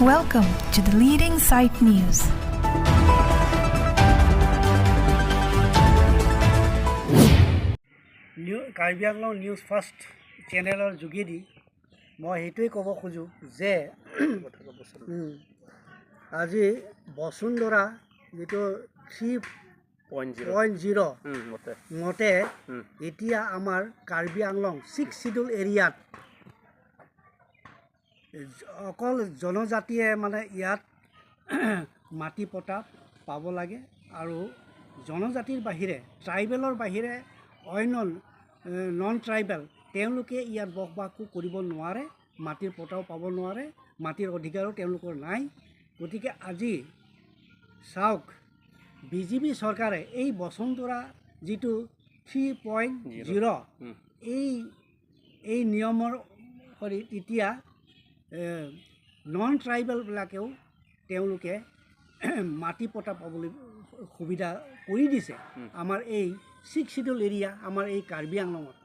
Welcome to the Leading Sight News. New Karbi Anglong news first চেনেলৰ যোগেদি মই সেইটোৱে ক'ব খোজোঁ যে আজি বসুন্ধৰা যিটো 3.0 মতে এতিয়া আমাৰ কাৰ্বি আংলং ছিক্স চিডিউল এৰিয়াত অকল জনজাতিয়ে মানে ইয়াত মাটি পটা পাব লাগে আৰু জনজাতিৰ বাহিৰে, ট্ৰাইবেলৰ বাহিৰে অন্য নন ট্ৰাইবেল তেওঁলোকে ইয়াত বসবাসো কৰিব নোৱাৰে, মাটিৰ পটাও পাব নোৱাৰে, মাটিৰ অধিকাৰো তেওঁলোকৰ নাই। গতিকে আজি চাওক, বিজেপি চৰকাৰে এই বসুন্ধৰা যিটো 3.0 এই নিয়মৰ কৰি তেতিয়া নন ট্ৰাইবেলবিলাকেও তেওঁলোকে মাটি পটা পাবলৈ সুবিধা কৰি দিছে। আমাৰ এই ছিক্স চিডিউল এৰিয়া, আমাৰ এই কাৰ্বি আংলঙত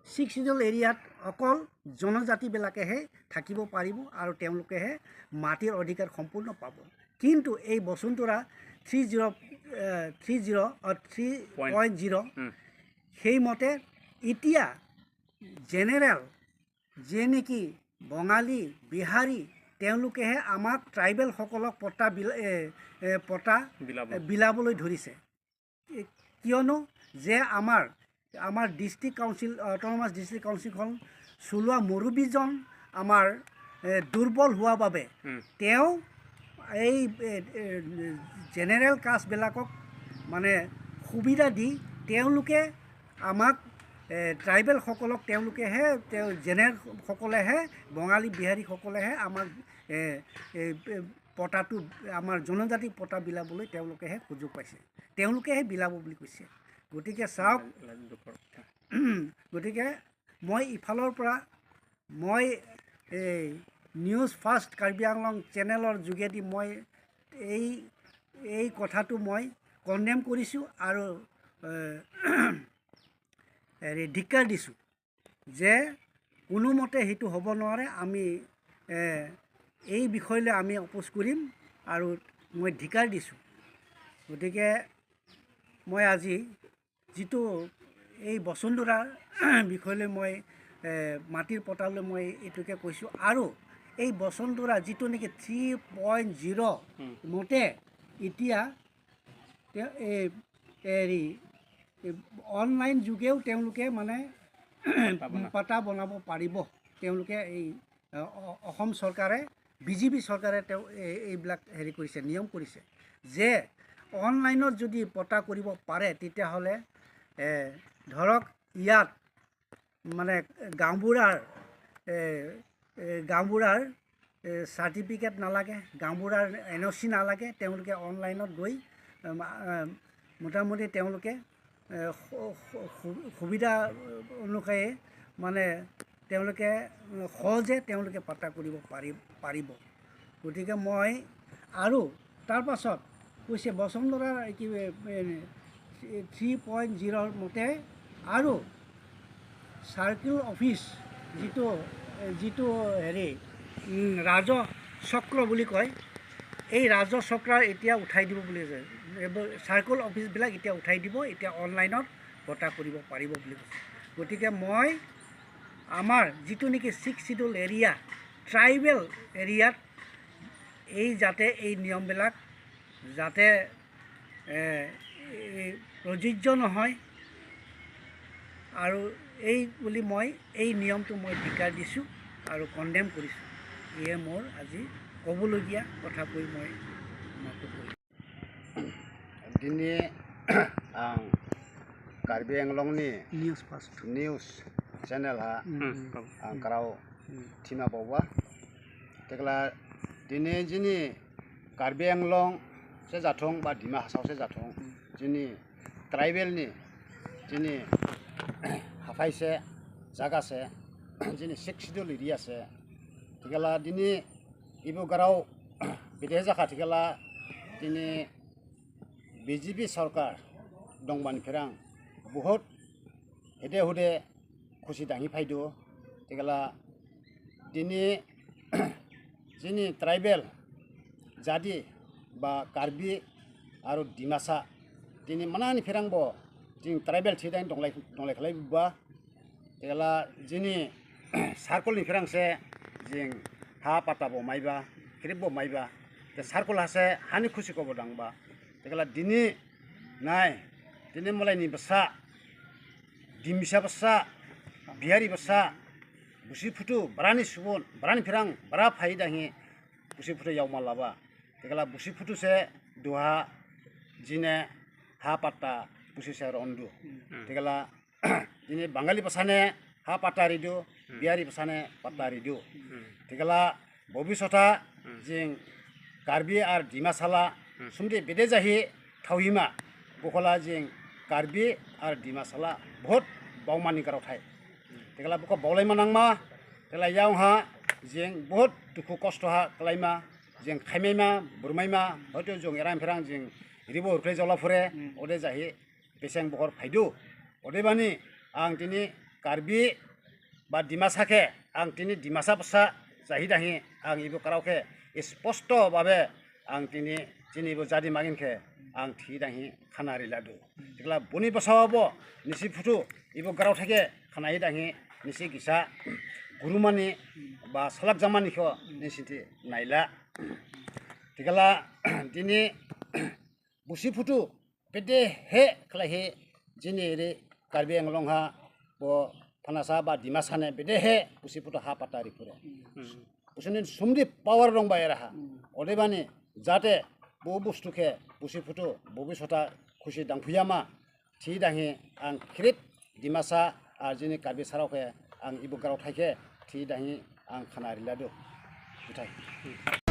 ছিক্স চিডিউল এৰিয়াত অকল জনজাতিবিলাকেহে থাকিব পাৰিব আৰু তেওঁলোকেহে মাটিৰ অধিকাৰ সম্পূৰ্ণ পাব। কিন্তু এই বসুন্ধৰা 3 0 3 0 3.0 সেইমতে এতিয়া জেনেৰেল যে নেকি বঙালী, বিহাৰী তেওঁলোকেহে আমাক ট্ৰাইবেলসকলক পট্টা বিলাবলৈ ধৰিছে। কিয়নো যে আমাৰ ডিষ্ট্ৰিক্ট কাউন্সিল, অট'নমাছ ডিষ্ট্ৰিক্ট কাউন্সিলখন চলোৱা মুৰব্বীজন আমাৰ দুৰ্বল হোৱা বাবে তেওঁ এই জেনেৰেল কাষ্টবিলাকক মানে সুবিধা দি তেওঁলোকে আমাক ট্ৰাইবেলসকলক তেওঁলোকেহে, তেওঁ জেনেৰেলসকলেহে, বঙালী বিহাৰীসকলেহে আমাক পটাটো, আমাৰ জনজাতিক পটা বিলাবলৈ তেওঁলোকেহে সুযোগ পাইছে, তেওঁলোকেহে বিলাব বুলি কৈছে। গতিকে চাওক, গতিকে মই ইফালৰ পৰা মই এই নিউজ ফাৰ্ষ্ট কাৰ্বি আংলং চেনেলৰ যোগেদি মই এই কথাটো মই কণ্ডেম কৰিছোঁ আৰু হেৰি ধিক্কাৰ দিছোঁ যে কোনোমতে সেইটো হ'ব নোৱাৰে। আমি এই বিষয়লৈ আমি অপ'জ কৰিম আৰু মই ধিক্কাৰ দিছোঁ। গতিকে মই আজি যিটো এই বসুন্ধৰাৰ বিষয়লৈ মই মাটিৰ পটালৈ মই এইটোকে কৈছোঁ। আৰু এই বসুন্ধৰা যিটো নেকি 3.0 মতে এতিয়া এই হেৰি অনলাইন যোগেও তেওঁলোকে মানে পটা বনাব পাৰিব। তেওঁলোকে এই অসম চৰকাৰে, বিজেপি চৰকাৰে তেওঁ এইবিলাক হেৰি কৰিছে, নিয়ম কৰিছে যে অনলাইনত যদি পটা কৰিব পাৰে, তেতিয়াহ'লে ধৰক ইয়াত মানে গাঁওবুঢ়াৰ চাৰ্টিফিকেট নালাগে, গাঁওবুঢ়াৰ এনঅ'চি নালাগে। তেওঁলোকে অনলাইনত গৈ মোটামুটি তেওঁলোকে সুবিধা অনুসাৰে মানে তেওঁলোকে সহজে তেওঁলোকে পাতা কৰিব পাৰিব। গতিকে মই আৰু তাৰপাছত কৈছে বসুন্ধৰাৰ কি 3.0ৰ মতে আৰু চাৰ্কিল অফিচ যিটো হেৰি ৰাজহ চক্ৰ বুলি কয়, এই ৰাজহ চক্ৰ এতিয়া উঠাই দিব বুলি কৈছে। এইবোৰ চাৰ্কল অফিচবিলাক এতিয়া উঠাই দিব, এতিয়া অনলাইনত পটা কৰিব পাৰিব বুলি কৈছে। গতিকে মই আমাৰ যিটো নেকি ছিক্স চিডিউল এৰিয়া, ট্ৰাইবেল এৰিয়াত এই যাতে এই নিয়মবিলাক যাতে এই প্ৰযোজ্য নহয় আৰু এই বুলি মই এই নিয়মটো মই ধিক্কাৰ দিছোঁ আৰু কণ্ডেম কৰিছোঁ। এয়ে মোৰ আজি ক'বলগীয়া কথা কৈ মই সমাপ্ত কৰিলোঁ। दिनै आं कार्बि आंलंनि নিউজ ফাৰ্ষ্ট निउस चेनेलहा आं कराव थिमा बावबा तेगला दिनै जोंनि कार्बि आंलं से जाथों बा डिमा हासाव से जाथों, जोंनि ट्राइबेलनि जोंनि हाफाइसे जागासे जोंनि सिक्स सिडिउल एरियासे थिगेला दिनै इबो गाराव बिदि जाखा। थिगेला दिनै बिजेपि सरकार दंबानिफ्राय आं बहुत हेदे हुदे खुसि दाङि फायदो। थिगेला दिनै जोंनि tribal jadi ba Karbi aru Dimasa tini manani phirangbo jing tribal thidang donglai donglai khlai ba tegala jini circle ni phirangse jing ha pata bo maiba kribbo maiba te circle hase hani khusi ko bodangba tegala dini nai dini malaini basa dimisa basa Bihari basa busi phutu barani subon barani phirang bara phai dahi busi phutu yaw malaba tegala busi phutu se duha jine ha patta busi se rondu tegala jine Bangali basane ha patta ridu Bihari basane patta ridu tegala bobishota jing Karbi ar Dimasala sumde bede jahi thawima bokhola jing Karbi ar Dimasala बहुत बावमानि गाराव थाय tegala boko bawlaima nangma tegala yaw ha jing बहुत दुखु कष्ट हा खालायमा जों खायमायमा बुरमायमा हयथ जों एरां फेरां जों रिबो हरख्लाय जावलाफोरे अदे जाहि बेसें बहर फायदु अदेबानि आं दिनै कार्बि बा डिमासाखे आं दिनै डिमासा बसा जाहि दाहि आं इबो करावखे स्पष्ट भाবে आं दिनै दिनैबो जादि मागिनखे आं थि दाहि खाना रिलादु tegala boni बसावाबो निसि फुटु इबो गाराव थाके खानाय दाहि निसि गिसा गुरुमानि बा सालाक जामानिखौ निसिथि नायला tegala दिनै बुसि फुटु बेदे हे खालाहे जिनि रे कार्बि आंलं हा ब फानासा बा डिमासाने बेदे हे बुसि फुटु हा पाता रिफुरे बुसुनि सुमदि पावार दं बा एराहा अदेबानि जाहाथे बो बुस्थुखे बुसि फुटु भबिष्यता खुसि दांफैयामा थि दाहि आं ख्रिब डिमासा आरो जिनि कार्बि सारावखे आं इबो गाराव थाइखे थि दाहि आं खाना रिलादु बिथाय।